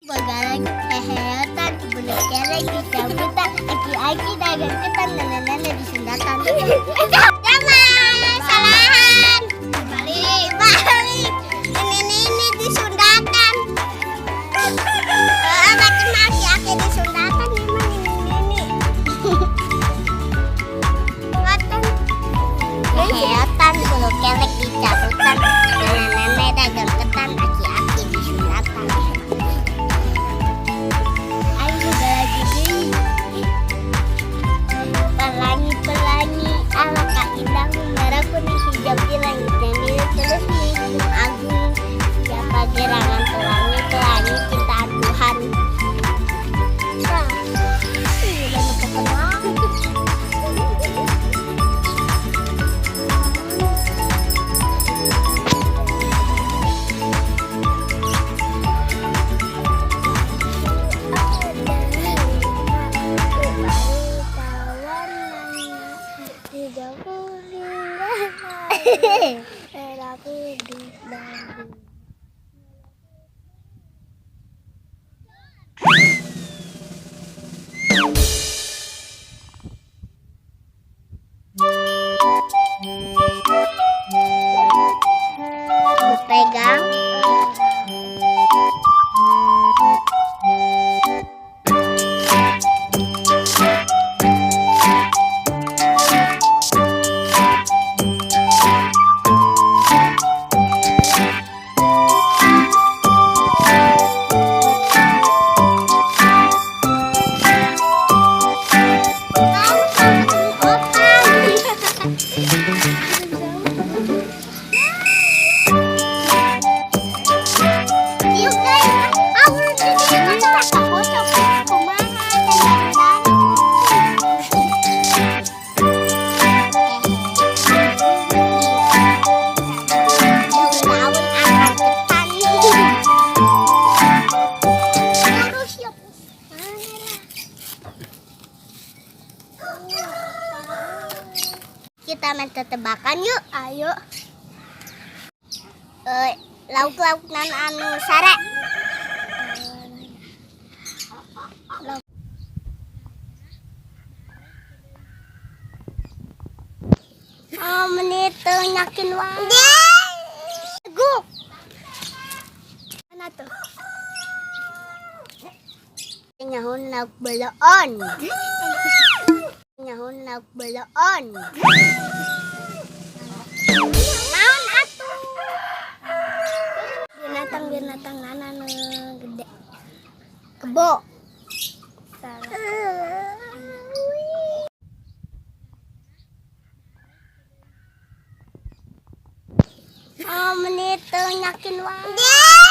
Bagalang heheotan, bulu kelek dicabutan, aki-aki dagang ketan, nenek-nenek disundatan. Jangan, salahan. Balik, balik. Ini disundatan. Eh, macam aki-aki disundatan ini mah ini. Ngoten. Heheotan, bulu kelek dicabutan, nenek-nenek dagang ketan, aki-aki disundatan. Ayo juga lagi deui. Pelangi pelangi alangkah indahmu, merah kuning hijau di langit yang biru terus mengikung agung. Siapa gerangan pelangi pelangi ciptaan Tuhan? Nah, ini udah terkenal. Hijau kuning merah putih dan pegang. Kamu sama ketemu opang. Yuk guys, aku jadi kocok kumaha dan. Daun-daun akan ketan. Terus siap. Mana lah? Kita main tebakan yuk. Ayo. Eh, lauk-lauk nan anu sare. Lauk. Oh, menit teu nyakin wae. Guk. Mana tuh? Nyahun lauk beleon. Nyahun lauk beleon. Naon atuh? Binatang-binatang nana nu gede. Kebo. Salah. Oh, menit teu nyakin wae.